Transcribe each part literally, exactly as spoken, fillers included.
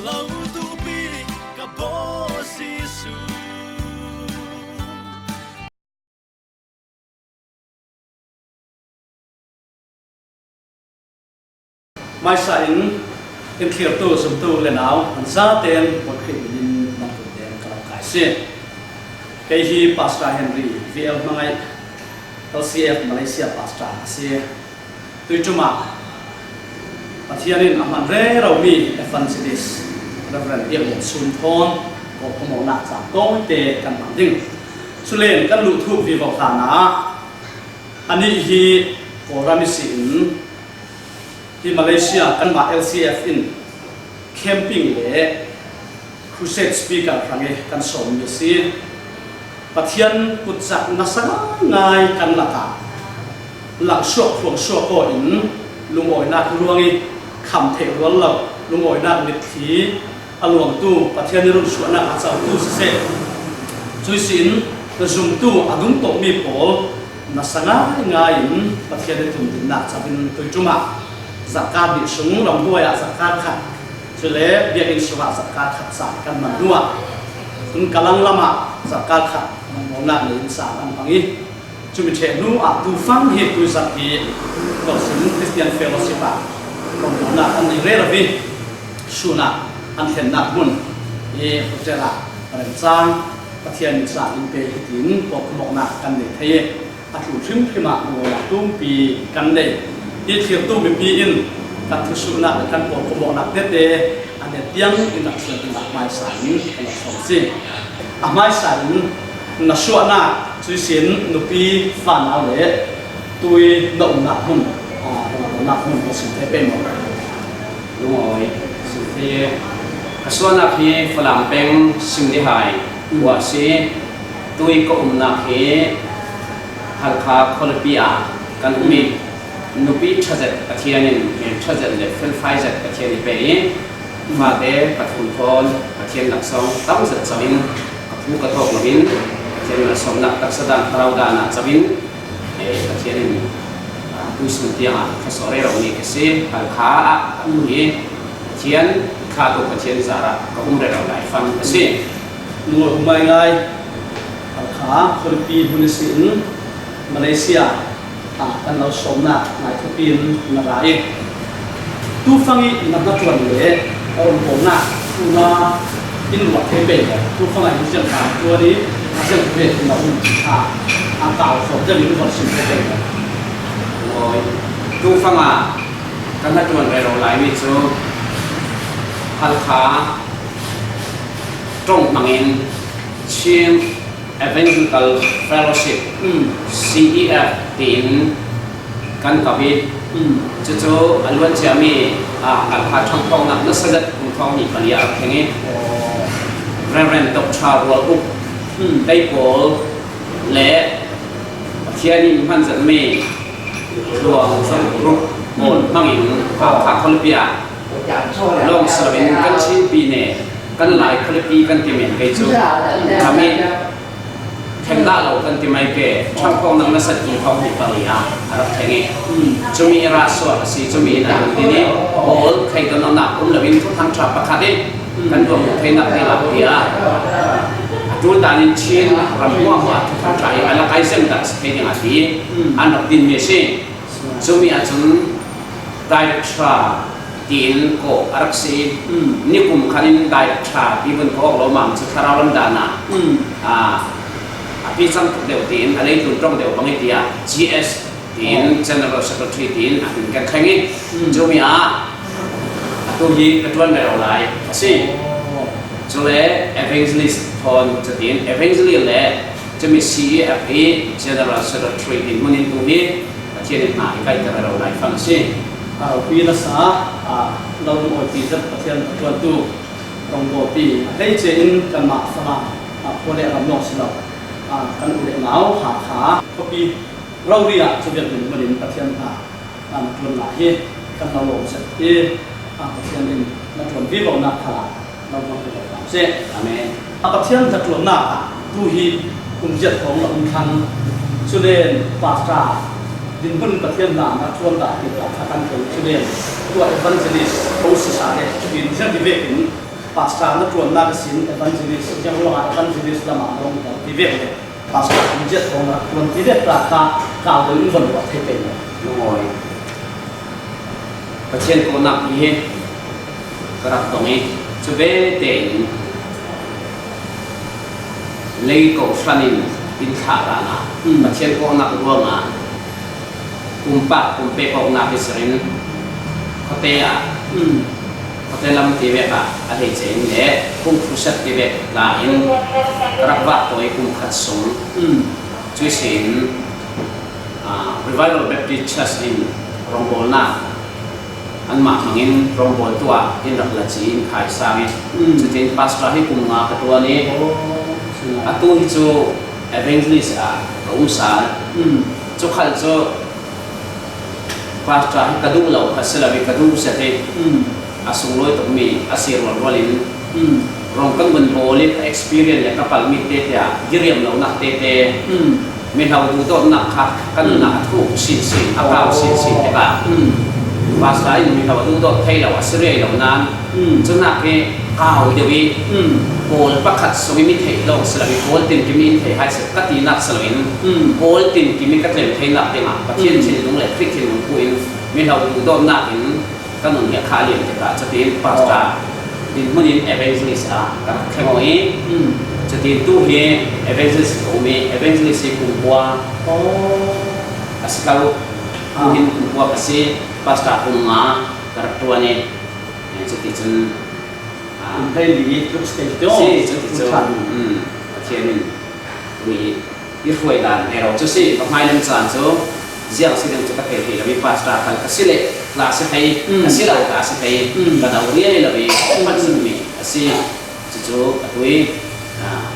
Lo tupi ka baw Jesu. Hmaisa in, in thlirtu, zumtu le nau, an zaten buaikhrih minin nan tumteng ka lamkai si. Kei hi Pastor Henry V L Hmangaih, L C F Malaysia Pastor a si. Tuiṭum ah Pathian in a hman rero mi Evangelist Reverend Biak Lian Sun thawn Kawl khuamawhnak cang tawite kan hmang ding. Culen kan luh thuk vivo hlanah, anih hi Kawlram ihsin hi Malaysia kanmah L C F in camping le crusade speaker hrang i kan sawmmi a si. Pathian kutzak nasa ngaingai kan lakah langsuak phuangsuak aw in lungawinak luang i kham theih rual lo, lungawinak mitthli a luangtu, Pathian i runsuahnak a cotu siseh, cuihsin zumtu a dungtawhmi pawl nasa ngaingai in Pathian i tundinnak cabin tuiṭum ah zarhkar hnih sung ramhuai ah zarhkar khat, cule biakinn sungah zarhkar khat cang kan man hnuah, tun Kallang lamah zarhkar khat rawngbawlnak nei in cang an hmang i, cumi ṭheh hnu ah tufang hi tuizarh hi Kawlsim Christian Fellowship ah rawngbawlnak an nei rero i, sun ah an thlennak hmun hi hotel ah remcang Pathian in cang in pe hitin kawkmawhnak kan nei thei i, a tlun hrimhrim ah lungawinak tumpi kan nei. Hi thlirtu mipi in kan thusuhnak le kan kawkmawhnak tete a net tiang in rak sual dingah hmaisa in kan rak sawm si. A hmaisa in na suahnak cuihsin nupi fanau le tui na umnak hmun, aa, na umnak hmun na sim thei pei maw? Lungawi, sim thei. Ka suahnak hi Falam peng Simlihai khua a si. Tui ka umnak hi Halkha khualipi ah kan um i, nupi ṭha zet Pathian in, ṭha zet le felfai zet Pathian i pe i, fate pathum thawn Pathian laksawng tam zet co in ka phu ka thawk lo in, Pathian laksawngnak taksa dan thlarau dan ah co in, eh, Pathian in, ah, tuisun tiang ah ka sawh rero mi ka si. Halkha ah ka um i, Pathian kha tu Pathian zarah ka um rero lai fang ka si. Lungawi um ngaingai, Halkha khualipi hmun ihsin Malaysia ah kan lo sawmnak ngai thupi in na ra i, tufang i na hnaṭuan le a rawngbawlnak tuna in ruah thei pei maw? Tufang ah hin ziang ka ṭuan i, ziang thu ve na um a, a kau sawm deuh in ruah sim thei pei maw? Lungawi, tufang ah ka hnaṭuan rero lai mi cu Halkha ṭong hmangin Chin Evangelical Fellowship, C E F, tiin kan kap i, cucu a luan ciami, ah, Halkha ṭhangkhawmnak nasa zet kum thawng hnih pali a rak thleng i, Reverend Doctor Rual Uk, tei pawl le Pathian in hman zetmi Luang Zong Group pawl hmangin Halkha khualipi ah lawng si loin kan Chinpi ne kan Lai khualipi kan ti men kei cu, kami thleng dah lo kan ti mai ke, ṭhangkhawmnak nasa kum thawng hnih pali ah a rak thleng i, cumi i rah sual a si, cumi in a ding i, pawl thleidannak um loin Thuthang ṭha pakhat i, kan duh hmuh theinak ti lak tiah a ṭul dan in Chin ram hmuahhmuah Thuthang ṭha hi a lak ai zeng dah si thei ding a ti an rak dinmi a si. Cumi ahcun Director tiin kawh a rak si i, nikum khan in Director ti vun kawh awk lawmmam cu thlarau ram dan ah, aa, a pi cang tuk deuh tiin a leitlun ṭong deuh bang i tiah G S tiin, General Secretary tiin a hmin kan thleng i, cumi ah atu hi ka ṭuan rero lai a si. Cule Evangelist thawn cutin Evangelist le cumi C E F i General Secretary din hmun in tu hi Pathian in hna i kaihter rero lai fang a si. A ropi nasa, a, lo lungawipi zet Pathian a ṭuantu rawngbawlpi a hleice in kanmah Falam, a, khua le ram lawng si lo, a, kan u le nau Hakha khuapi rori ah cu biakinn hmun in Pathian hna, a, na ṭuan lai hi kan lo lawm zet i, a, Pathian in na ṭuan vivonak khalah lo hmang vivo hram seh. Amen. A, Pathian hnaṭuannak ah tu hi kum giat hrawng na um thlang. Culen Pastor dinhmun Pathian hna na ṭuan dah ti kha kan thei. Culen tua evangelist ko sisa le cutin ziang ti vekin Pastor na ṭuanna ka sin evangelist, ziang ruangah evangelist lamah na hong kal ti vek le Pastor Kum Ziat hong rak ṭuan ti vek ta kha kau deuh in von ruah thei pei maw? Lungawi. Pathian kawhnak hi ka rak dong i, cu ve tein lei ko hran in in thlah hlan ah, mm, Pathian kawhnak ruangah pumpak pumpek awknak hi sinin khuate ah, mm, khuate lam ti vek ah a hleice in le kum khuset ti vek la in ka rak vak tawi kum khat sung, mm, cu sin, ah, Revival Baptist Church in rongbawlnak anmah hmangin rongbawltu ah in rak la ci in khai sang i, mm, cutin pastor hi kum nga ka ṭuan i, oh, atu hi cu evangelist ah ka um sal. Mm. Cu khal cu pastor hi ka duh lo kha si lo i ka duh zet i, mm, a sunglawi tukmi a si rualrual in, mm, rawng kan vun bawl i ka experience le ka palmi te tiah diriam lonak tete, mm, mihlo duhdawtnak kha ka nunnak a thuk sinsin, a kau sinsin tikah, mm, pastor in mihlo a duhdawt thei lo a si riai lo nain, mm, cunak hi kau deuh i, mm, pawl pakhat sung i mi theih lawng si lo i pawl tinkim in theih hai si ka tinak si loin, mm, pawl tinkim i ka tlem theinak dingah Pathian, mm, thinlung le Khrih thinlung phu in mihlo duhdawtnak in ka nun hi a kha liam tikah cutin pastor dinhmun in evangelist ah ka rak thleng aw i, mm, cutin tu hi evangelist ka um i evangelist hi kum kua, oh, a si ko. Tu hin kum kua ka si, pastor kum nga ka rak ṭuan i, cuticun, ah, kum hleili tluk stage deuh si, cuticun, kum ṭhan, mm, Pathian in tu hi i hruai dan he ro cu si, ka hmailem caan cu ziang si ding cu ka thei thei lo i, pastor khal ka si le hla si thei, mm, ka si lo hla si thei, mm, ka do riai lo i, mm, hman sunmi a si. Cucu atu i, ah,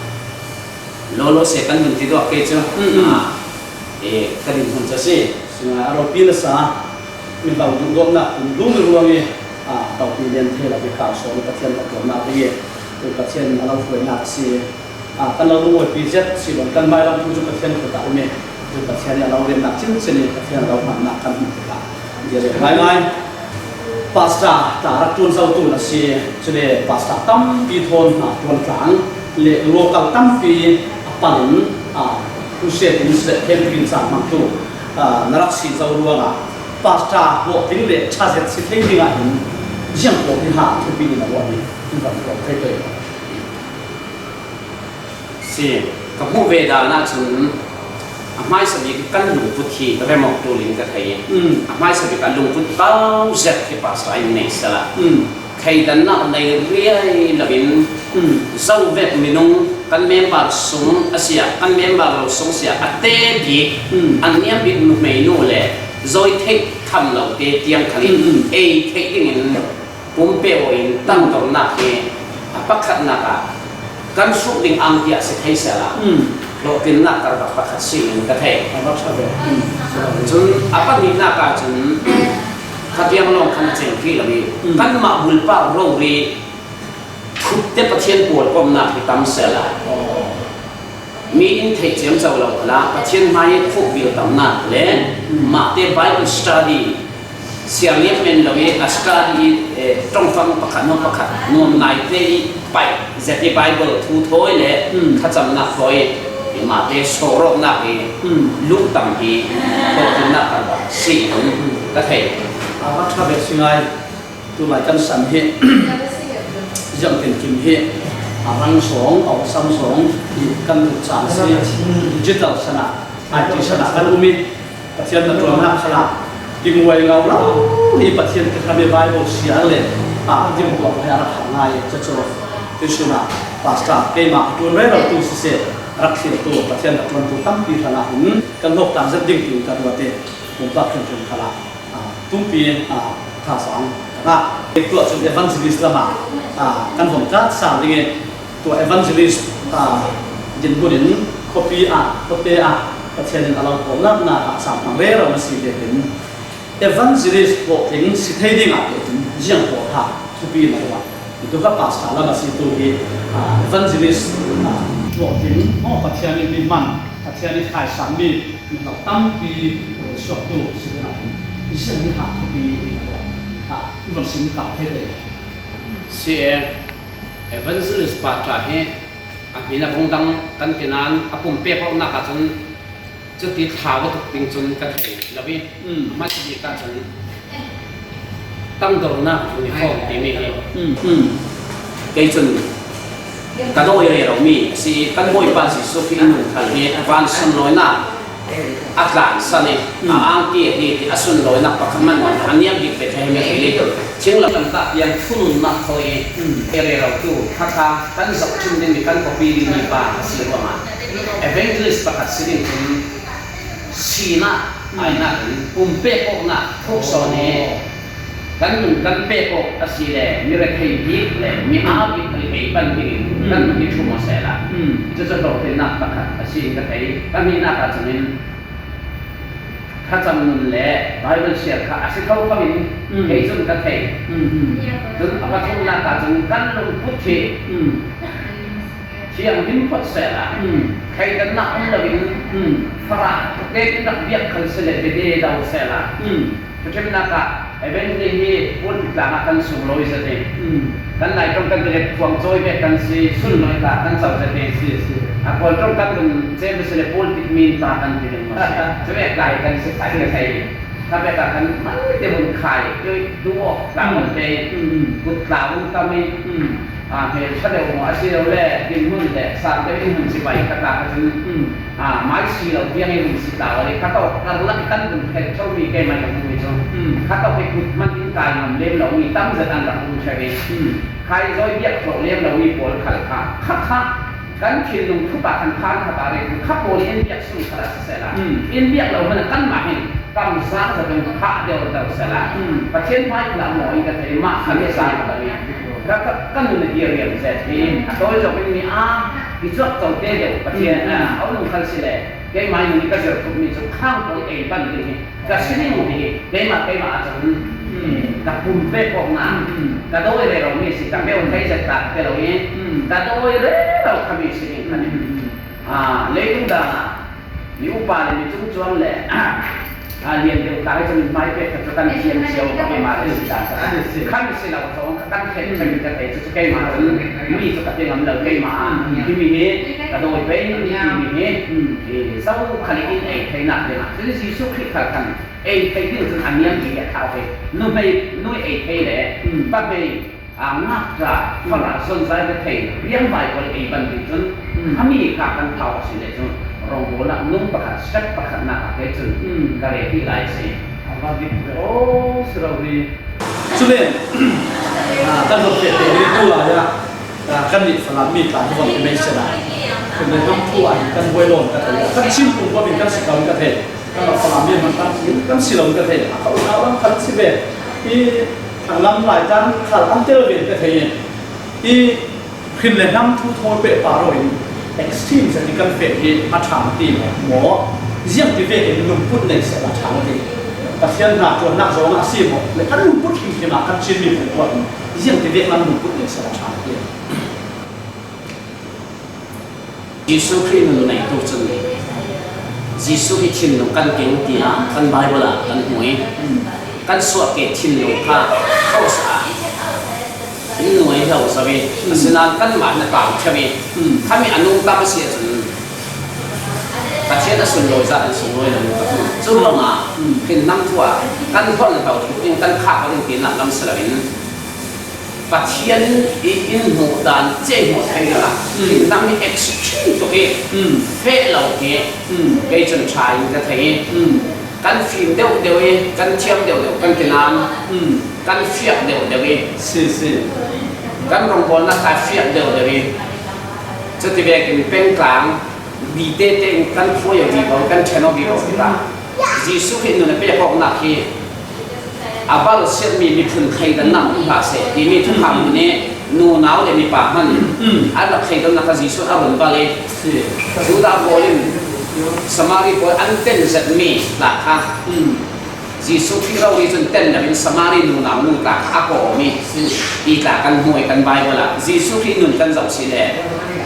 lawlaw se kan dun ti duak ke cu, mm, mm, ah, e, ka dinhmun cu a si. Sinah a ropi nasa mihlo duhdawtnak kum dum i ruang i, ah, topi lian thei lo i kau sawn i Pathian ka ṭuannak ding i, tu Pathian a lo hruainak a si. Ah, kan lo lungawipi zet si lo, kan hmailam thu cu Pathian khut ah um i, cu Pathian i a lo riannak cincin i Pathian a lo hmannak kan hmuh tikah bia rel ngaingai. Pastor tla rak ṭuan zotu na si, cule pastor tampi thawn hna ṭuan tlang le local tampi a pal in, ah, crusade in si le camping in caan hmangtu, ah, na rak si zo ruangah pastor hlawhtling le ṭha zet si thei dingah hin ziang pawl hi ha thupi in a ruah hi in van ruah thei pei. Si, ka hmuh ve dan ahcun a hmaisa bik kan lungput hi remawk ṭul in ka thei. Mm. A hmaisa bik ah lungput kau zet hi pastor in nei sal ah. Mm. Thleidannak nei riai lo in, mm, zovek minung kan member sung a si ah, kan member lo sung si ah a te bik, mm, an niam bik nuhmei nu le zawi theih tham lo te tiang khan in, mm, mm, ei theih ding in pumpek aw in tangdornak hi a pakhatnak ah kan hruk ding ang tiah si thei sehla, mm, hlawhtlinnak karlak pakhat si in ka thei. A rak ṭha ve. Mm. Cun a pahnihnak ah cun khatiang lawng khan a ceng hrih lo i, mm, kanmah bulpak rori thutte Pathian pawlkomhnak hi tam sehla, oh, mi in theih ciamco lo khalah Pathian hmai i khuk bil tamnak le, mm, mahte Bible study siangin men lo i a study, eh, ṭongfang pakhat hnu pakhat nuam naite i paih zet i Bible thu thawi le, mm, thlacamnak thawi i mahte sawhrawhnak i, mm, luhtam hi hlawhtlinnak karlak si in ka thei. A rak ṭha ve si ngai. Tulai kan san hi ziangtinkim hi a rang zong, a awsam zong hi kan duh caan si. Digital san ah, I T san ah kan um i Pathian na ṭuannak khalah tinguai ngau lo i Pathian kithlam i Bible siar le, ah, timhtuah he a rak har ngai. Cucu tuisun ah pastor keimah a ṭuan rero tu siseh, a rak thlir tu Pathian na ṭuan tu tampi hrangah hin kan hlawk tlang zet ding tiin ka ruat i pumpak hrimhrim khalah, ah, tumpi, ah, thazaang ka ngah. Tuah cun evangelist lamah, ah, kan von kat sal ding i, tua evangelist, ah, dinhmun in khuapi ah, khuate ah Pathian in a lo kawlnak hna ah caan hmang rero na si vekin evangelist hlawhtling si thei dingah hin ziang pawl ha thupi na ruah. Hi tu kha pastor lam a si tu hi, ah, evangelist, ah, hlawhtling maw, Pathian in mi hman, Pathian in thaisang mi, mihlo tampi suaktu si dingah hin ziang hi ha thupi na ruah. Ah, i von sim kau thei te. Si e. Evangelist pa ṭha hi a hmin a vung dang kan ti nan a pumpek awknak ahcun cuti thlau a tuk ding cun ka thei lo i, mm, a hmasa bik ahcun tangdornak uniform timi hi, mm, mm, kei cun ka dawi reromi a si i kan Bawipa Jesuh Khrih nun khal hi van sunlawinak a tlansan i, mm, a angki a hnik i a sunlawinak pakhat hmanh a niam bik ve thei mi a thei. Thinglam kan tah tiang thununnak kho i, mm, rerotu kha kha kan zoh ṭhin dingmi kan khuapi dingmi pa a si ruangah evangelist pakhat si ding cun sinak, mm, ainak in pumpek awknak thuk sawn i, oh, kan nun kan pek awk a si le mi rethei bik le mi aa bik khal i ei pan dingin, mm, kan nun i ṭhum aw sehla, mm, cucu hlawhtlinnak pakhat a si in ka thei. Ka hnihnak ahcun in thlacam nun le Bible siar kha a si kho kho in, mm, kei cun ka thei. Mm, mm. Cun a pathumnak ahcun kan lungput hi, mm, thianghlim phawt sehla, mm, thleidannak um loin, mm, farah tein rak biak khal si le dede do sehla, mm, pathumnak ah evangelist hi pulpit tlang ah kan sunglawi zet i, mm, kan Lai ṭong kan bilet phuang cawi bek kan si, sunlawi tla kan co zet i, si, si, a Kawl ṭong kan vun cem a si le pulpit min ta kan ti ding maw si. Cuvek tla hi kan si kha ka thei. Kha bek ah kan malte vun khai, duh awk tla, mm, kan pe, mm, mm, kut tla vun tam i, mm, aa, hmelṭha deuh maw a si lo le dinhmun le sang deuh in hun si pai kha tla kha cun, mm, aa, mai si lo tiang in hun si tla le kha tawk karlak i kan vun khen ṭhomi keimah ka hmuhmi cu, mm, kha tawk i kut hmanh in kai ngam lem lomi tam zet an rak um ṭheu i, mm, khai zawi biak khawh lem lomi pawl khal kha kha kha kan thinlung thupah kan phan kha ta rih kha pawl in biak sung khalah sisehla, mm, in biak lo hmanh ah kanmah hin kamzang zat in phah deuh deuh sehla, mm, Pathian hmai khalah maw in ka thei, mah kha mi a sa kha lo i ka, ka, ka nun a dir riam zet hi. A tawi zong in mi aa i cuak co te deuh Pathian, mm, a, a um khal si le keimah in ka zirh tukmi cu khang pawl ei pan ding hi. Ka si ding ti hi, keimah, keimah ahcun, mm, ka pumpek awknak, mm, ka dawi rero mi si, ka peuh thei zet ta ka ti lo i, mm, ka dawi rero khami si ding kha ding. Mm. Aa, leitung dang ah mi upa le mi cungcuang le, aa, lian deuh ta hi cun hmai pek kha cu kan thiam cio, keimah le si ta ka, si, si, khami si lo zong kha kan theih ṭhan ka thei cu, cu keimah cun mi cu ka ti ngam lo, keimah ah, mm, himi hi ka dawi pei, mm, himi hi, mm, hi zo khal in ei theinak dingah cun Jesuh Khrih khal khan ei theih ding cun a niam bik a thlau ve. Nuhmei, nui ei thei le, mm, pahmei, aa, ngakṭa, mm, farah, zonzai ve thei riangmai pawl ei ban ding cun, mm, a mi kha kan thlau a si le cun rawngbawlnak nung pakhat, step pakhatnak ah kei cun, mm, ka reh hrih lai a si. A va bik ve aw, si lo hi. Cule, aa, kan vok feh te hi tu lai ah, aa, kan nih Falam mi tla hi vok i mei sela. Kan nih hmang thu ah kan buai lawm ka thei. Kan chim tung buak in kan si kawm ka thei. Kan lo Falam mi hmang kan, kan si lo ka thei. A kau na lam kan si ve. I thanglam lai tan khal an tel ve ka thei. I hrin le hnam thu thawl pehpar aw in extreme zat i kan feh hi a ṭha ti maw? Ziang ti vekin lungput nei seh a ṭha ti? Pathian hna ṭuannak zong a si maw? Le kan lungput hrimhrim ah kan cin mi pumpuak in ziang ti vek lam lungput nei seh a ṭha ti? Jesuh Khrih nun neitu cun Jesuh hi thinlung kan keng tiah kan Bible ah kan hmu i, kan suahke thinlung kha khuasa ah in nuai lo zo i, asinain kanmah na tau ṭheu i, khami a nungta a si ahcun Pathian a sunlawi zat an sunlawi lo ka hmu. Cu ruangah hrin hnam thu ah kan holh lo ding, kan khah lo ding tinak lam si loin, Pathian i in hmuh dan ceihmawh thei dingah hrin hnam hi extreme tuk i feh lo hi kei cun ṭha in ka thei i, kan fim deuh deuh i, kan thiam deuh deuh kan ti nain, kan fiak deuh deuh i, si, si, kan rawngbawlnak kha fiak deuh deuh i, cuti vekin pengtlang, bite tein kan phuai aw vivo, kan ṭhen aw vivo ti ta. Jesuh Khrih nun a pek awknak hi a balsiatmi miphun thleidannak um hlah seh timi thukham nih nunau le mipa hmanh an rak thleidannak kha Jesuh a run bal i, Judah pawl in Samari pawl an ten zetmi tla kha Jesuh Khrih rori cun ten loin Samari nunau nu tla kha a kawm i, ti tla kan hmu i kan Bible ah Jesuh Khrih nun kan zoh si le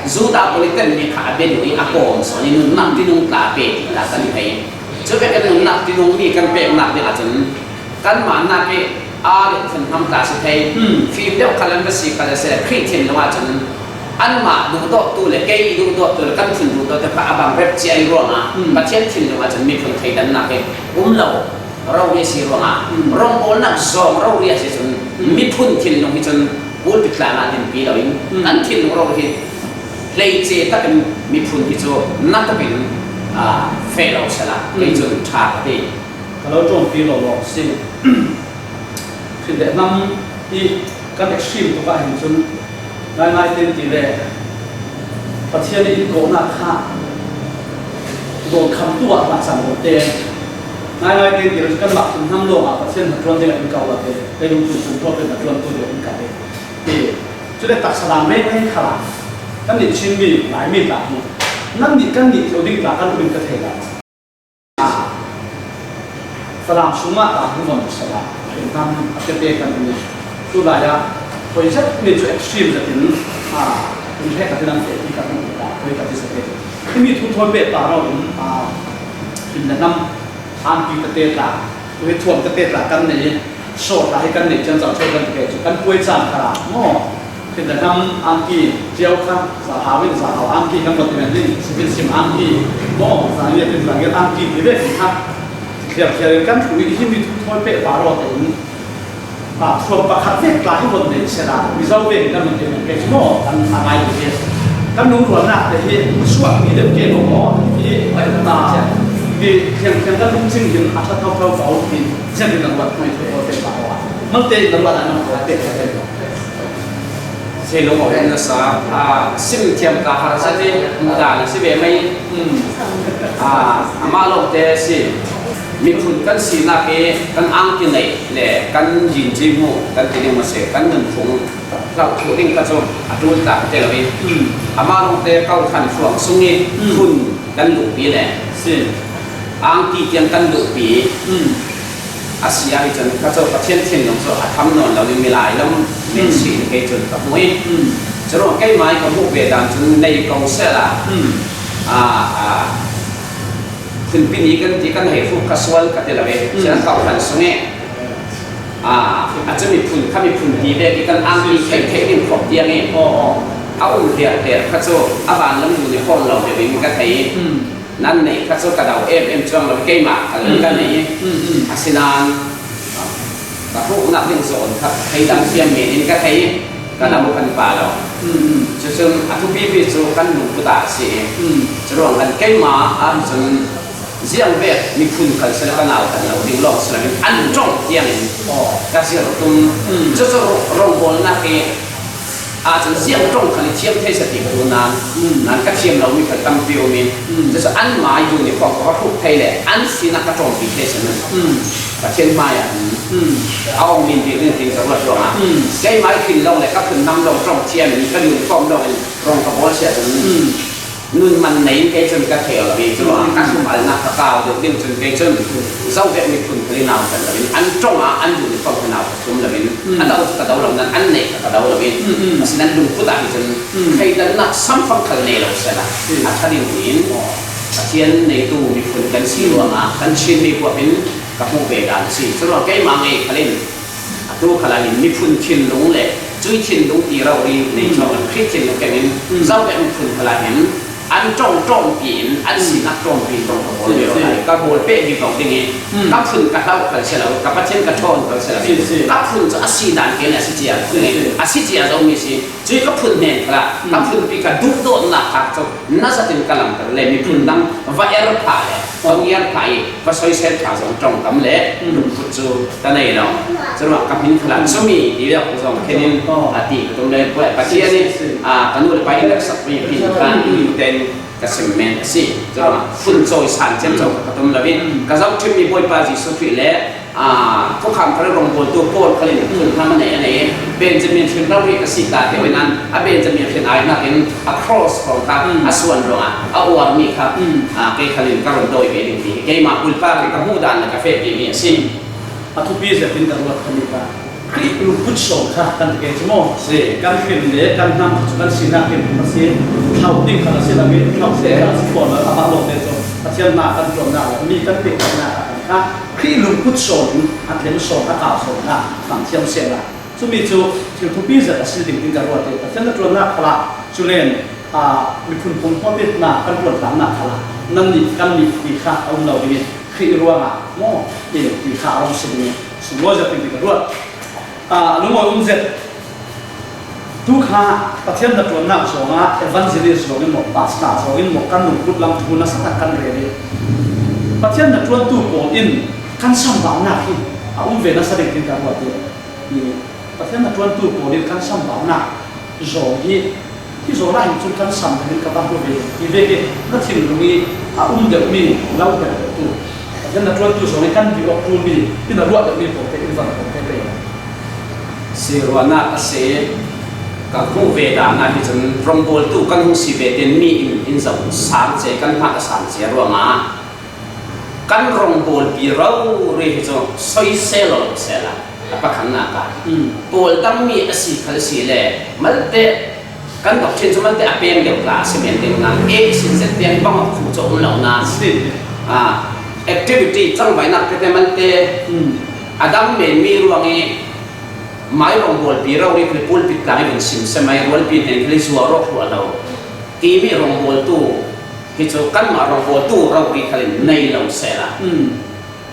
Judah pawl i tenmi kha a bia duh i a kawm sawn i nunnak tinung tla pe ti tla kan i thei. Cu vekin nunnak tinung mi kan peknak ding ahcun kanmah nak i A le thun hnam tla si thei. Hmm. Fim deuh khat an va si kha le si le Khrih thinlung ah cun anmah duhdawttu le kei duhdawttu le kan thin duhdawttu kha a bang rep cia i ruangah, hmm, Pathian thinlung ah cun miphun thleidannak hi um lo. Rori a si ruangah, hmm, rawngbawlnak zawng rori a si cun, hmm, miphun thinlung hi cun pulpit tlang ah dinpi loin, hmm, kan thinlung rori hi hleice takin miphun hi cu na tukin, aa, feh lo sehla, hmm, kei cun ṭha ka ti. Ka lo ṭuanpi lo lawng si. Khin le hnam i kan extreme tuk ah hin cun ngaingai tein ti le Pathian i innkawhnak kha dawnkhamtu ah mah cang lo te. Ngaingai tein ti le cu kanmah thin hnam lawng ah Pathian hnaṭuan ding ah in kau lo te. Kei lungthin cun hrawpin hnaṭuantu ding ah in kau te. Ti. Cule taksa dang reng reng khal ah kan nih Chinmi, Laimi tla hi nannih kan nih cio ding tla kan um in ka thei lo. Falam sungah ta hung von sala, hnam a tete kan ni. Tulai ah hoi zet mi cu extreme zet in, a, hung he ka ti dang te ti ka hung ta, hoi ka ti sa te. Himi thu thawi peh ta ro in, a, him le hnam, angki tete tla, tu hi thuam tete tla kan nei, saw tla hi kan nei ciang cang ṭheu kan ti ke cu kan puai caan kha maw? Khin le hnam angki cio kha, za hau in za hau angki kan va ti men ding, sivin sim angki, maw, za ngiat in za ngiat angki ti ve ti kha. Thliar thliar in kan ui himi thu thawi peh ta rawh tein, a, thuam pakhat vek tla hi von nei sehla, Mizo vek in kan va ti men ke cu maw, kan a ngai ti ve. Kan nung rualnak te hi suak mi deuh ke maw, maw, hi, hi, thiang thiang kan lungcing hin a ṭha tho tho ko ti, ziang in kan ruat hmai thu thawi peh ta rawh. Malte in kan ruat a nan ko pek ta ve. Sei lo awk na sa, a, sim thiam ka har zat i, hmuh dan a si ve mai. Hmm. A, amah lawngte a si. Miphun kan sinak i kan angki neih le kan dinci hmuh kan ti ding maw si, kan nunphung hlauh thluh ding kha cu a ṭul tak te lo i. Hmm. Amah lawngte kawhhran hruang sung i, hmm, phun kan luhpi le si, angki tiang kan luhpi. Hmm. A si ahih cun ka cu Pathian thinlung cu a tham nawn lo i milai lam men si in kei cun ka hmu i, mm, curuangah keimah i ka hmuh ve dan cun nei ko sehla, mm, a, a, phunpi ni kan ti kan hei hruk kha sual ka ti lo i, mm, sinan kawhhran sung i, a, a cu miphun kha miphun ti vek i kan angki theih theih ding khawh tiang i, aw, aw, a um riahriah kha cu a vanlam nun i hawl lo deuh in ka thei i, mm. Nan neih kha cu ka do em em cuang lo, keimah kha kan nei i, mm, mm, asinain ka hruknak ding zawn kha thei dang thiam men in ka thei i, ka lo kan pa lo. Mm, mm. Cucun a thupipi cu kan lungput ah a si i, mm, curuang kan keimah ahcun ziang vek miphun khal si le ka nau kan lo ding lawng si loin an ṭong tiangin, aw, ka zir tum. Mm. Cucu rawngbawlnak i, ahcun ziang ṭong khal i thiam thei sa ti ka duh nan, mm, nan ka thiam lomi khal tampi um i, mm, cucu anmah i uniform ka va hruk thei le an sinak ka ṭawmpi thei sa nan, mm, Pathian hmai ah, mm, a awng min bik ringring ka ruat ruangah, mm, keimah i thin lawng le ka phun hnam lawng ṭong thiam in ka uniform lawng in rawng ka bawl si ahcun, mm, nun man nei in kei cun ka thei lo i, curuangah ka thumalnak ka kau deuh ding cun kei cun zo vek miphun khal i nau kan lo in an ṭong ah an duh i kong kha nau ka thum lo in, mm, a do ka do lo nan an neih ka do lo in, mm, mm, asinain lungput ah hi cun, mm, thleidannak samfang khal nei lo sehla, mm, a ṭha ding in, aw, Pathian neitu miphun kan si, mm, ruangah kan Chinmi kuap in ka hmuh ve dan a si. Curuangah keimah ngei khal in, atu khalah hin miphun thinlung le cui thinlung ti rori nei, mm, cuang le Khrih thinlung keng in, mm, zo vek miphun khalah hin an ṭong ṭawmpi in, an, mm, sinak ṭawmpi in ṭong ka bawl, si, lio si, lai ka bawl peh vivo ding i, mm, ka phun ka hlauh khal si lo, ka Pathian ka ṭhawn khal si lo, si, si, ka phun cu a si dan keng le a si cia, si, si, a si cia zomi si. Cui ka phun hnen khalah, mm, ka phunpi ka duhdawtnak kha cu na zat in ka langhter le miphun, mm, dang va er phah le, va ngiar phah i, va soisel phah zong ṭongkam le, mm, lungput cu ka nei lo. Curuangah ka hmin khalah, mm, cumi ti deuh zong khen in, aw, a ti ka tum le, Pathian i, si, si, si, a, ka nu le pa in rak sakmi pin kha, mm, mm, ten ka sim men a si. Curuangah phun cawi san ciamco, mm, ka tum lo in, mm, ka zohṭhimmi Bawipa Jesuh Khrih le, aa, thukham thar rawngbawltu Paul khal in, mm, phun hnam a nei, a nei. Benjamin hrin rori ka si ta te, mm, nain a Benjamin hrin ai hnakin a cross kong kha, mm, a suan ruangah a uarmi kha, mm, aa, kei khal in ka run dawi ve ding ti hi keimah Bawipa ka hmuh dan le ka fehpimi a si. A thupi zet in ka ruat khami kha Khrih lungput sawng kha kan ti kei cu maw? Si. Kan hrin le kan hnam cu kan sinak in a si. Hlauh ding kha a si lo i, hlauh si, si, kha a si fawn lo, amah lawngte cu Pathian hna kan ṭuannak le mi kan pehpehnak ah kan kha. Kei lungput sawn in a tlem sawn, a kau sawn a bang thiam sehla, cumi cu thil thupi zet a si ding tiin ka ruat i Pathian na ṭuannak khalah cu len, aa, miphun pumhmuahpitnak kan ṭuantlangnak khalah nannih kannih ti kha a um lo ding i Khrih ruangah maw i ti kha a rung si ding i sunglawi zet ding tiin ka ruat. Aa, a lungawi um zet. Tu kha Pathian na ṭuannak zongah evangelist zongin maw, pastor zongin maw, kan lungput lam thu nasatak kan rel i Pathian na ṭuantu pawl in kan sambaunak hi a um ve nasa ding tiin ka ruat i, i Pathian na ṭuantu pawl in kan sambaunak zong hi, hi zong lai hin cun kan sam dingin ka bang ve. Hi vek i na thinlung i a um deuhmi lo deuh tu Pathian na ṭuantu zong i kan bi awk ṭulmi, i na ruah deuhmi pawl te in van pawm te pei. Si ruahnak a si. Ka hmuh ve dan ah hi cun rawngbawltu kan hung si ve tein mi in in zoh sang cia, kan hngak a sang cia ruangah kan rawngbawlpi rori hi cu soisel aw lo sehla, a pakhatnak ah, mm, pawl dangmi a si khal si le malte kan doctrine cu malte a peng deuh tla a si men ding nain, eh, sin zet tiang bang awk thu cu a um lo nain, si, ah, activity cangvaihnak tete malte, mm, a dang men mi ruang i mai rawngbawlpi rori khal pulpit tlang i vun sim semai rualpi hnen khal i zuar awk ruah lo timi rawngbawltu hi cu kanmah rawngbawltu rori khal in nei lo sehla. Mm.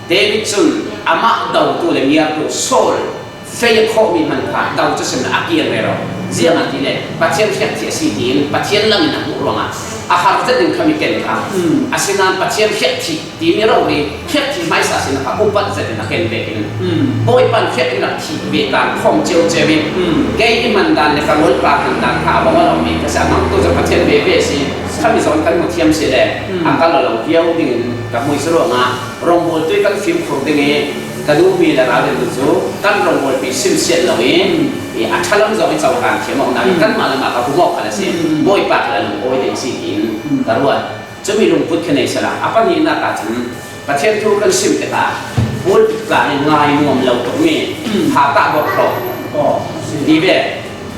David cun amah dotu le ngiartu Saul fei a khawhmi hmanh kha do cu sim le a kir rero. Ziangahtile Pathian hriakthih a si tiin Pathian lam in a hmuh ruangah a har zet in khami ken kha. Mm. Asinain Pathian hriakthih timi rori hriakthih hmaisa sin a kha upat zet in a ken vekin, mm, Bawipa in hriak in rak thih ve kan khawm cio cio in, mm, kei i hman dan le ka rualpa hman dan kha a bang a lo mi ka si a, mang tu cu Pathian ve ve a si. Khami zawn kan hmu thiam si le, mm, a kal lo viau dingin ka hmuh si ruangah rawngbawltu i kan fimkhur ding i ka duhmi le ralrin tu cu kan rawngbawlpi simsiat lo i, mm, i a ṭha lam zong i cohlan thiam awknak i, mm, kanmah lamah ka hum awk kha a si. Mm. Bawipa kha a lungawi ding a si tiin, mm, ka ruat. Cumi lungput khi nei sehla, a pahnihnak ahcun Pathian thu kan sim tikah pulpit tlang i ngai nuam lo tukmi, mm, hatah borhhlawh, aw, si, ti ve,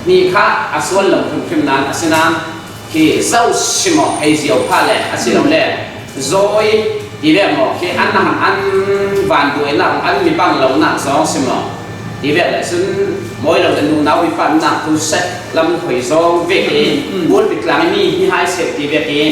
nih kha a sual lo hrimhrim nain, asinain khi zo si maw, hei zio phah le, asilole zawi ti ve maw, khi an, an vanduainak, an mi bang lonak zong si maw, ti ve le cun mawi lo le nunau i pannak tu sek lam hoi zong vek i, mm, mm, pulpit tlang i mi hi hai sek ti vek i,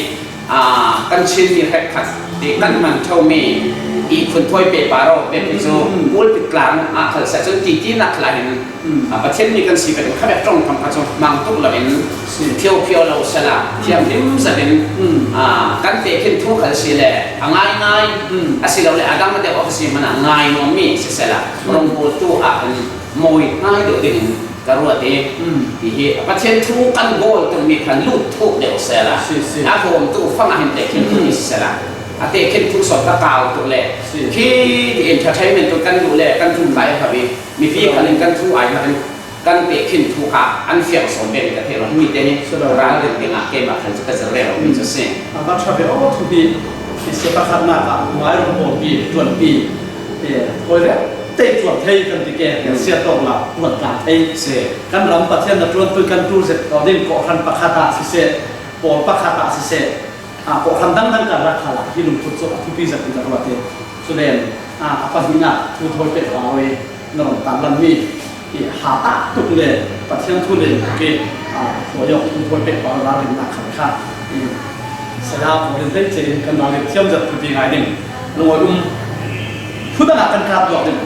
aa, kan Chin mi hrekkhat ti kan hman ṭhomi ihkhun thawi pehpar aw pek hi cu, mm, mm, pulpit tlang ah khal seh cun titinak khal ah hin, mm, aa, Pathian mi kan si pek in khavek ṭong thawng kha cu hmang tuk lo in, si, phiophiau lo sehla, mm, thianghlim zet in, mm, aa, kan tehkhin thu khal si le a ngaingai, mm, asilole a dang a deuh a si hmanh ah ngai nuammi si sehla, mm, rawngbawltu ah kan mawi hnai deuh dingin ka ruat i, mm, ti hi a Pathian thu kan bawl tukmi khan lut thuk deuh sehla, si, si, a hlawmtu fang ah hin tehkhin tuk, mm, i si sehla, a tehkhin thu sawn ka kau tuk le, si, khi ti entertainment tu kan duh le kan tum lai a hau i mipi khal in kan thu ai hnak in kan tehkhin thu kha an fiang sawn ve ka theih lo. Himi te hi, si lo, ralrin dingah keimah khan ka zir rero mi cu si. A va ṭha ve aw thu hi, i si pakhatnak ah ngai rawngbawlpi, ṭuanpi, eh, hawi rel tei ṭuan thei kan ti ke, mm, siat awk la ṭuan tlang thei. Si. Kan ram Pathian na ṭuantu kan ṭul zet ko ding kawhhran pakhat ah siseh, pawl pakhat ah siseh, ah, kawhhran dangdang kan rak hal ah hi lungput cu a thupi zet in ka ruat i, cu len, ah, a pahnihnak thu thawi pek hau i na rung tarlanmi i hatah tuk le Pathian thu le tuk i, ah, thawi awk thu thawi pek hau ralrinnak khan kha i saya pawl in hleice in kan ralrin thiam zet thu ti ngai ding. Lungawi um phu dang ah kan kap luak ding.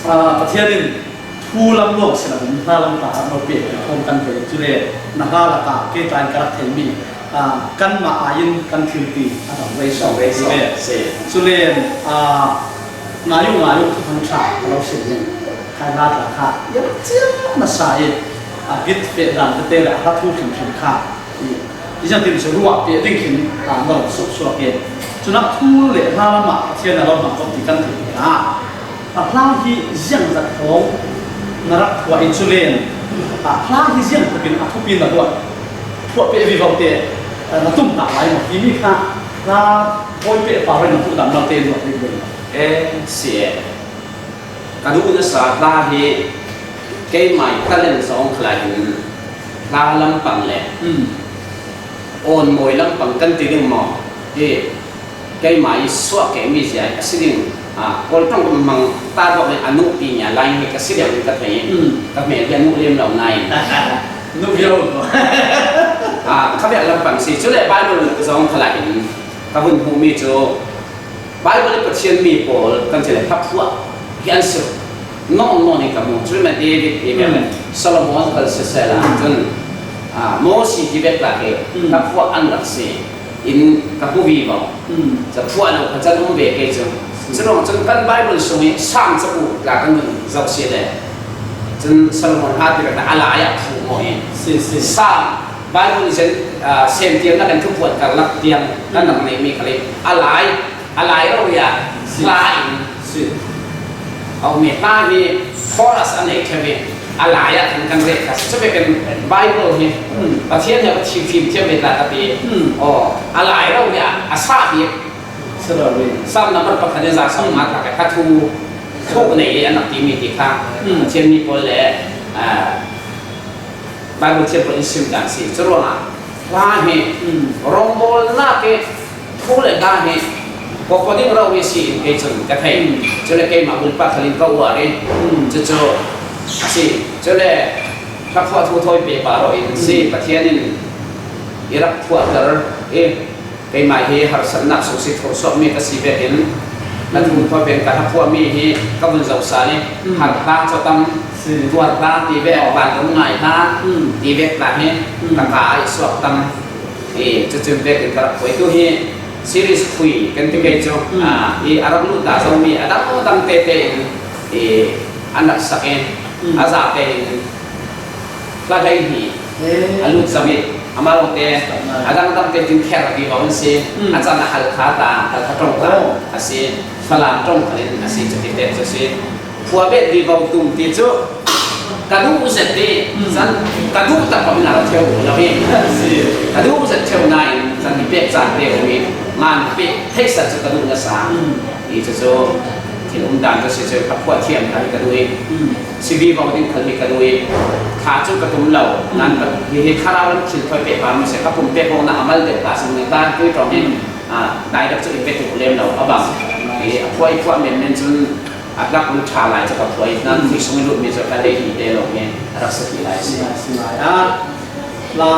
Ah, Pathian in thu lam lawng si loin hla lam tla ah lo pek thawm kan thei. Cule na hla lakah kei tla in ka rak theihmi, aa, kanmah aiin kan thilti a dang rei sawng rei sawng ve. Si. Cule, aa, ngai uh, ngai uh, Thuthang ṭha a lo sim ning. Khai hla tla kha ial cia na sa i, aa, bit feh dan tete le a hla thu hrimhrim kha i, i ziangtin cu ruah piah ding khin, aa, na lo suk suak i. Cunah thu le hla lamah Pathian a lo hmang kawm ti kan ti tikah, a hla hi ziang zat hrawng na rak phuah i, culen a hla hi ziang takin a thupi na ruat phuah peh vivo te, a, na tum hna lai maw? Timi kha hla hawi peh pah roi na hmuh dan malte ruat rih ve. E, si e. Ka duh nasa hla hi keimah i talent zong khalai hin hla lampang le, mm, awnmawi lampang kan ti ding maw? Hi keimah i suah kehmi zia a si ding. A, Kawl ṭawng ka mang ta dawk in a nuh ti nia lai hi ka si deuh in ka thei. Mm. Ka hmel hi a nuh lem lo nai. Nuh hi lo. A, ka biak lampang si. Cule Bible zawng khalah in ka hun hmuhmi cu Bible i Pathian mi pawl kan ti le hlaphuah hi an si nawn nawn in ka hmu. Cule David i biak le, mm, Solomon khal sisela, mm, cun, a, Mosi hi vek tla hi, mm, hlaphuah an rak si. In ka hmu vivo. Mm. Ca phuah lo kha can um ve kei cu. Mm. Curuang cun kan Bible sung i Sam cabu tla kan vun zoh si le, cun Solomon ha ti vek a lai ah phu maw i. Si, si. Sam, Bible i cen, ah, semtirnak in thuphuan karlak tiang kan, mm, rak neihmi khal i a lai, a lai rori ah, si, hla in, si, a um i hla hi chorus a nei ṭheu i a lai ah khan kan reh kha si. Cu vekin Bible hi, mm, Pathian he a thi fim thiam ve tla ka ti. Mm. Aw, a lai rori ah a sa bik. Sa rori. Sam number pakhat in za sawmnga, mm, tla ka kha thu, thu nei an rak timi ti kha, mm, Pathian mi pawl le, ah, Bible thiam pawl in sim dan si. Curuangah hla hi, mm, rawngbawlnak i thu le hla hi kawkaw ding rori si in kei cun ka thei. Mm. Cule keimah bulpa khal in ka uar i, mm, cucu a si. Cule hlaphuah thu thawi pe pah rawh in si. Mm. Pathian in i rak phuahter i, keimah hi harsatnak sung si thursuakmi ka si vekin na, mm, thu thawi pen ka hlaphuahmi hi ka vun zoh sal i, mm, har hla cu a tam, si, tuar hla ti ve, vantung ngai hla, mm, ti ve tla hi, mm, ka ka ai suak tam. I, cucu vekin ka rak phuai. Tu hi series khui kan ti kei cu, mm, a, i a rak lut dah zomi a dang dang tete in, i, an rak sak i, mm, a za te in, hla hlei hnih, eh, a lut zam i, amah lawngte a dangdang te tin kher vivo an si. Mm. A caan a Halkha ta, Halkha ṭong ta, oh, a si. Falam ṭong khal in a si, cuti te cu si. Phuah bet vivo tum ti cu ka duh zet i, mm, cun ka duh tak bak in a ra ṭheu lo i, si, ka duh zet ṭheu nain cun i pek caan te um i, ngan pek theihsat cu ka duh nasa. Mm. I cucu thil um dan cu si cu ka phuah thiam kha hi ka duh i, mm, si vivo ding khal hi ka duh i, thla cu ka tum lo. Mm. Nan ka, hi, hi thlarau in thil thawi pehpar mi si, ka pumpek awknak a mal deuh ta si, nang ta tui ṭawng hi, mm, ah, dai deuh cu in pe tuk lem lo, a bang. Hi a phuah i phuah menmen cun a tlak lu ṭha lai cu ka phuah i, nan, mm, khui sung i lut mi cu ka lei hi te lo hi a rak si lai si. Si lai, si lai. Ah, hla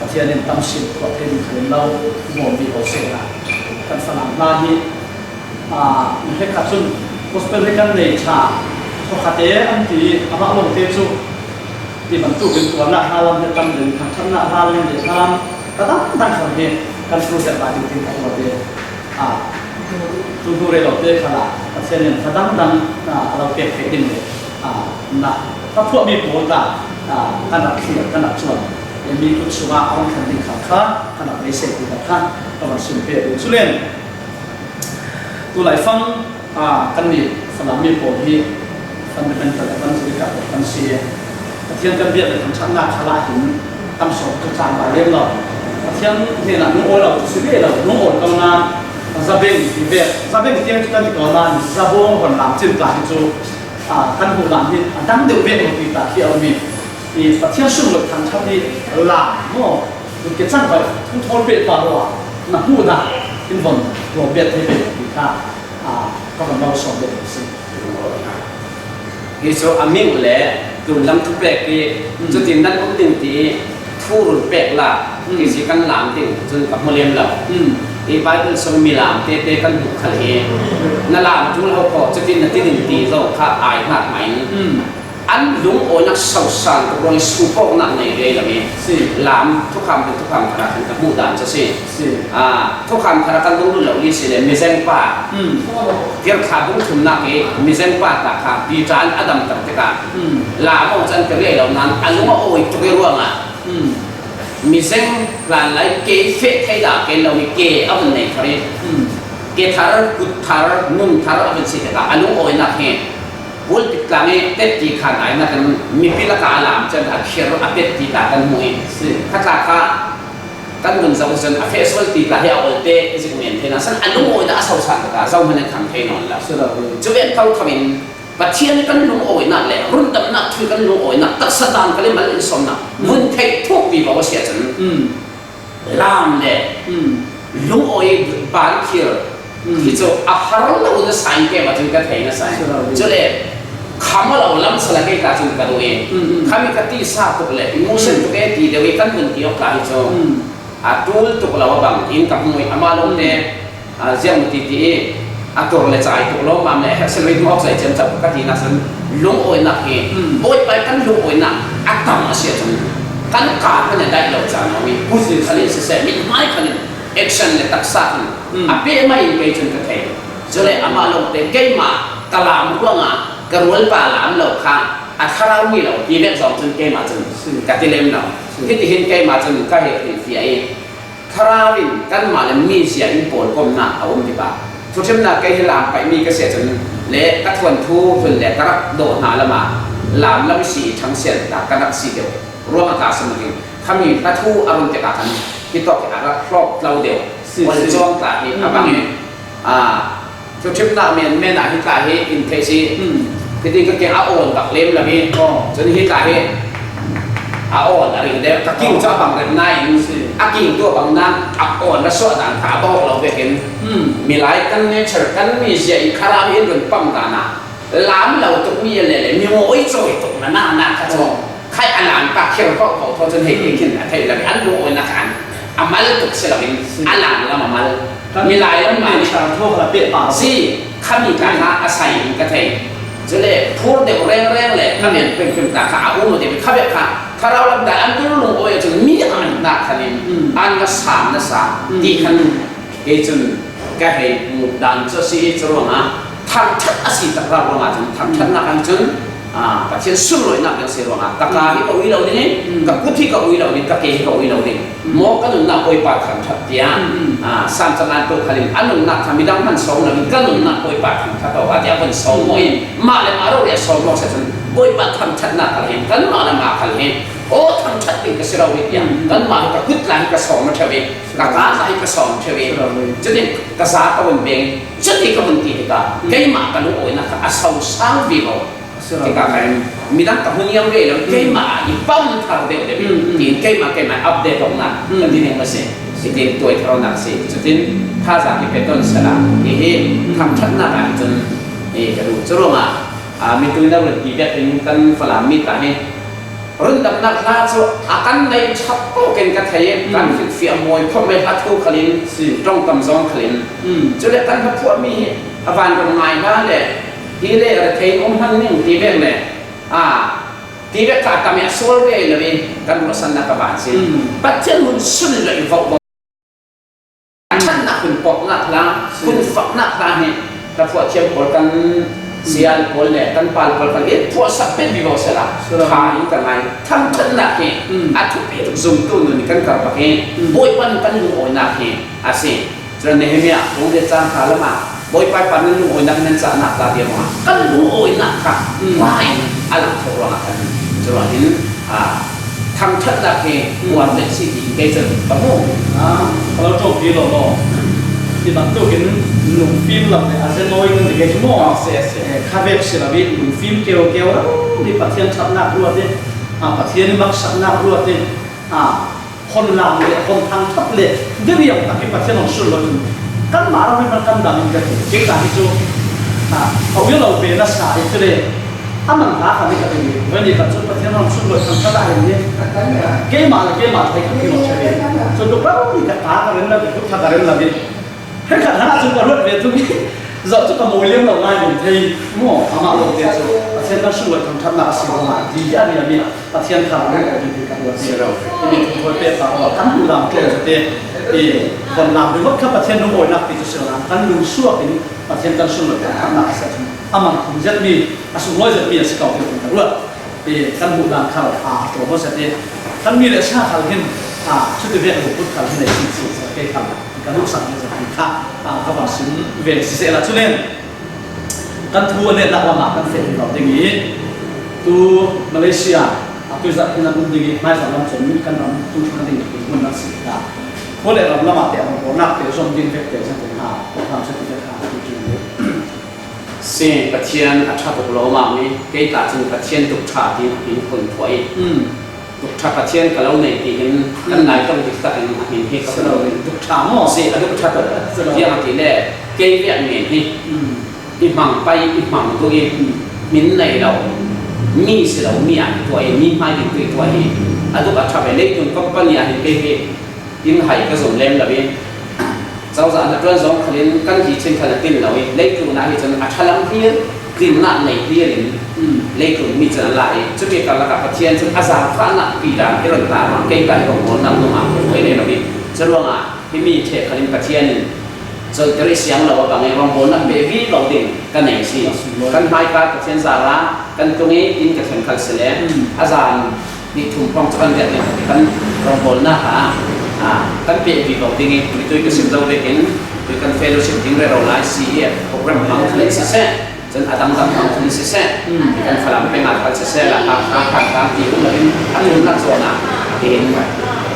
Pathian in tam sin phuah thei ding kha in lo, bawm vivo sehla kan Falam hla hi, aa, mi hrekkhat cun gospel hi kan nei ṭha, thawkhat e an ti i, amah lawngte cu ti bantukin tuarnak hla lam hi tam ding, thangṭhatnak hla lam le hla lam ka dangdang kha hi kan ṭul tek lai ding tin ka tuar te, aa, tu hnu rei lote khalah Pathian in hla dangdang, aa, a lo pek theih ding le, aa, na, ka phuahmi pawl ta, aa, kan rak thlir, kan rak cuan, mi kut sungah a rung thlen ding kha kha kan rak beisei ti kha kha ka van sim pe ding. Culen, tu laifang, aa, kannih Falam mi pawl hi fundamental evangelical kan si. Pathian kan biak le thangṭhatnak khalah hin tam sawm cu caan bai lem lo. Pathian hnenah lungawi lo cu si ve lo, lungawi ko nain zabeng ti vek, zabeng tiang cu kan ti ko nain zabawng hon lam cin tla hi cu, aa, kan hmuh dan hi a dang deuh ve lo ti tla khi a um i, i Pathian sunglawi thangṭhat hi lam maw? Ke cang bai thu thawl peh pah ruah na hmuh dah in von ruah biat thei ve ti kha, aa, ka von lo sawm biat si. Hi cu a ming le tlunlam thupek i, mm, cutin nan um ding ti i thu run pek la, mm, ti si kan lam ding cun ka hmu lem lo. Mm. I Bible sung mi lam tete kan hmuh khal i na lam ṭul ho ko, cutin na ti ding ti zo kha ai hnak mai. Mm. An lungawinak sosan tuk ruang i suk awknak nei rei lo i, si, lam thukham le thukham thar ah khan ka hmuh dan cu si. Si. Ah, thukham thar ah kan lunglut lo i si le mizengpa, hmm, Tirhthlah bung thumnak i mizengpa ta kha Peter in a damter tikah, hmm, lam awng cu an ti rei lo nain a lung a awi tuk i ruangah, hmm, mizeng hlanlai ke feh thei dah ken lo i ke a vun nei thar i, hmm, ke thar, kut thar, nun thar a vun si tikah a lungawinak hi Pulpit tlang i tetti khan ai nakin mipi lakah a lam cun a khir a petti ta kan hmuh i, si, khatla kha kan vun zoh cun a feh sual ti tla hi a olte zik men thei nasan a lungawi dah a sosan takah zohman in thang thei nawn lo. Si lo. Cu ven thotho in Pathian i kan lungawinak le rundamnak thu i kan lungawinak taksa dan kal i mal in sawmnak, mm, vun theih thuk vivo a si ahcun, mm, lam le, mm, lungawi bankhir Hi cu a har lo nasa in keimah cun ka thei nasa in. Cule kham a lo lam sala kei ta cun ka duh i, khami ka tisa tuk le emotion tuk e ti deuh i kan vun ti awk ta hi cu a ṭul tuk lo a bang in ka hmu i, amah lawngte ziang mu ti ti i a tur le cai tuk lawmmam le a herh silo i hnu awk zai ciamco ka ti nak cun lungawinak hi Bawipa i kan lungawinak a tam a si ahcun kan kaa hmanh a daih lo caan a um i, kut khalin siseh, mithmai khalin action le taksa khin a peh mai in kei cun ka thei. Cule amah lawngte keimah ka lam ruangah ka rualpa lam lo kha a thlarau mi lo ti vek zong cun keimah cun ka ti lem lo. Hitihin keimah cun ka heh hrilhfiah i, thlarau in kanmah le mizia in pawlkomnak a um tikah, thuṭhimnak kei hi lam paihmi ka si ahcun le ka thuanthu hlun le ka rak dawh hna lamah lam lam si i ṭhangsian ta ka rak si deuh ruangah ka si maw? Khami hlathu a run tikah khan hitawk hi a rak hlawk tlo deuh. Si, si. Cuang tla hi a bang i, aa, thuṭhimnak men, men ah hi tla hi in theih si. Hiti ka keng a awn bak lem lo i. Cun hi tla hi a awn a ring deuh. Ka king cu a bang rem nain, si, a king tu a bang nain a awn a suah dan kha a bawk lo vekin, milai kan nature, kan mizia i thlarau in run pam dan ah lam lo tukmi a le le, mi ngawi cawi tuk na na na kha cu khai a lam pa khir kho kho thaw cun hei khin a theih lo i, an lungawinak khan a mal tuk si lo in a lam lam a mal. Kan milai lam mah nih ṭha thaw kha peh pah si, khami ta kha a sai in ka thei. Cule phur deuh reng reng le ka men peng peng ta kha a um deuh i, kha bek kha thlarau lam dan an tul lungawi ahcun mi a nak khan in an na sam na sa ti khan kei cun ka hei hmuh dan cu a si i, curuangah thangṭhat a si tak rau ruangah cun thangṭhatnak ah cun, aa, Pathian sunlawinak ding a si ruangah ka kaa hi ka ui lo ding i, ka kut hi ka ui lo ding, ka ke hi ka ui lo ding. Maw ka nunnak Bawipa thangṭhat tiah, aa, Sam caangan tu khalin a nunnak kha midang hman sawm lo in ka nunnak Bawipa thangṭhat awk a tiah kan sawm maw in, mah le mah rori a sawm maw si cun Bawipa thangṭhatnak khal hin kanmah le mah khal hin aw thangṭhat ding ka si rori tiah kanmah hi ka kut lai hi ka sawm a ṭheu i, ka kaa lai hi ka sawm ṭheu i, cutin ka za ka vun beng, cuti ka vun ti tikah keimah ka lungawinak kha a so sang vivo. Tikah khan midang ka hmu niam ve lo, keimah ah i pam thar deuh deuh i, tiin keimah keimah update awknak ka ti ding a si. Hitin tuai thar awknak a si. Cutin thazaang hi pe ton sala ti hi thangṭhatnak ah hi cun, eh, ka duh. Curuangah, ah, mitui na run ti vekin kan Falam mi ta hi rundamnak hla cu a kan nei ṭhat paoh ken ka thei i, kan hrilhfiah mawi khawh mai hla thu khalin, ṭongkam zong khalin. Cule kan hla phuahmi hi a vanrun ngai hna le hi le rethei in um hmanh ning ti vek le, aa, ti vek kha a tam i a sual ve lo i kan ruahsannak a van si. Pathian hun sun lo i voh ṭhatnak hun pawknak hla, hun faknak hla hi ka phuah thiam pawl kan sial pawl le kan pal pawl kan i phuahsak pek vivo sela ṭha in ka ngai. Thangṭhatnak hi a thupi tuk zumtu nun i kan karpak hi Bawipa nih kan lungawinak hi a si. Cun Nehemiah kong riat caan kha lamah Bawipa i pan nan lungawinak nan cahnak ta tiang ah kan lungawinak kha hla in a lang thawk ruangah kan curuangah hin, aa, thangṭhatnak hi uar le si ti kei cun ka hmu. Ah, ka lo ṭawmpi lo maw? Hi bantukin lungfim lo le a ze mawi nan ti kei cu maw? Ah, si, si. Eh, kha vek si lo i lungfim keu keu lo i Pathian ṭhatnak ruat i, ah, Pathian i maksaknak ruat i, ah, hon lam le hon thangṭhat le diriam tak i Pathian hong sulh lo cun kanmah ram i hman kan dang in ka ti. Kei ta hi cu, ah, a ui lo ve nasa i cu le a man hla kha nih ka ti. Vani ka cu Pathian hong sulh lo thangṭhat ah hin hi keimah le keimah thei ka ti lo ṭha ve. Cun tuk rau nih ka ta ka rem lo, ka tuk ṭha ka rem lo i. Hrekkhat hna cun ka ruat ve tuk i zoh cu ka mawi lem lo ngai men thei maw? Amah lawngte cu Pathian kan sulh lo thangṭhatnak a si ruangah ti hi a rian i Pathian kha a lungawimi hi ka ruat si lo. Himi thuthawi pehpar awk kan hmuh lam ṭuan cu te i von lam ringawt kha Pathian lungawinak ti cu si lo, kan lungsuak in Pathian kan sulh lo thangṭhatnak a si ahcun a man thum zetmi, a sunglawi zetmi a si ko ti ka ruat. I kan hmuh dan khal, aa, ṭuan aw seh ti. Kan mi le sa khal hin, aa, cuti vek lungput khal hin ei sin sin seh kei khal. Kan hmuhsak nih zat kha, aa, ka van sim ve siseh la cu len. Kan thu a netnak lamah kan feh lo ding i, tu Malaysia, aa, tu zat hin an um ding i, hmaizah lam cun kan ram tu ṭhan ding i hmun rak si ta. Khua le ram lamah te a hmuh nak te zom ding vek te zat te ha, program cuti vek ha, tu cu. Si, Pathian a ṭha tuk lo mah mi, kei ta cun Pathian tuk ṭha tiin a hmin hun phuah i. Mm. Dukṭha Pathian ka lo nei tiin kan nai tawng dik takin a hmin hi ka hmu lo. Dukṭha maw? Si, a dukṭha tawh. Ziangahtile kei vek men hi i hmang pai, i hmang duh i, min nei lo, mi si lo, mi ah i tuah i, mi hmai ding tuah i tuah hi. A duk a ṭha ve, leitung company ah hin kei hi in hai ka zum lem lo i, cozah na ṭuan zawng khalin kan hi chin khan a tin lo i, leitlun ah hi cun a ṭha lam hlir, tinna nei hlir in leitlun mi cun a la i, cumi kar lakah Pathian cun a zaangfahnak pi dan i run ta ruang kei ka hi rongbawlnak nungah hmuh nei lo i, curuangah himi ṭheh khalin Pathian in Cawlhter i siang lo a bang i rongbawlnak pe vivo ding ka nei si. Kan hmaika Pathian zara kan tung i inn ka thlen khal si le a zan nih thum hrawng cu kan riat ding kan rongbawlnak ah, ah, kan pe vivo ding i mitui ka sim zo vekin tui kan fellowship ding rero lai C E F program hmang khalin siseh, cun a dangdang hmang khalin siseh, kan Falam peng ah khal siseh, la ka ka ka ka ti um loin a tumnak zawn ah, ah, tihin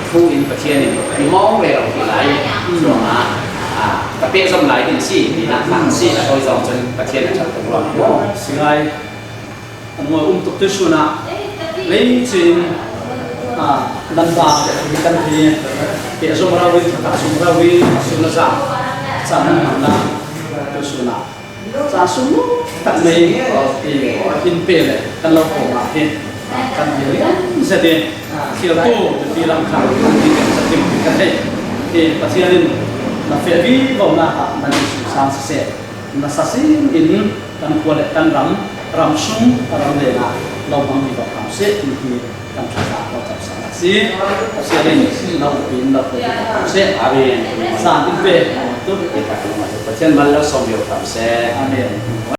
thu in Pathian in i mawng rero hi lai. Curuangah, ah, ka pehzom lai ding si, tinak hna si, a tawi zong cun Pathian a ṭhat tuk ruang maw? Si ngai. An ngawi um tuk tu sun ah, lei cin, ah, nan ba kan hi, pehzom rau in, thakah zom rau in, a sun a za, caan nan hmang na tu sun ah. Caan sung tak nei, eh, in pe le kan lo ko ma hi, ah, kan hi rian zet in, ah, thil tu, pi lam khan kan ti kan sa tim kan hei. Eh, Pathian in na fe vivo nak ah nan in sung sang siseh, na sa sin in kan khua le kan ram, ram sung, ram le na lo mang vivo kam seh, in hi kan ṭha lo tam sa na si. Pathian in lo pin lo ko vivo kam seh. Amen. Zan in pe tu. Pathian mal lo som vivo kam seh. Amen.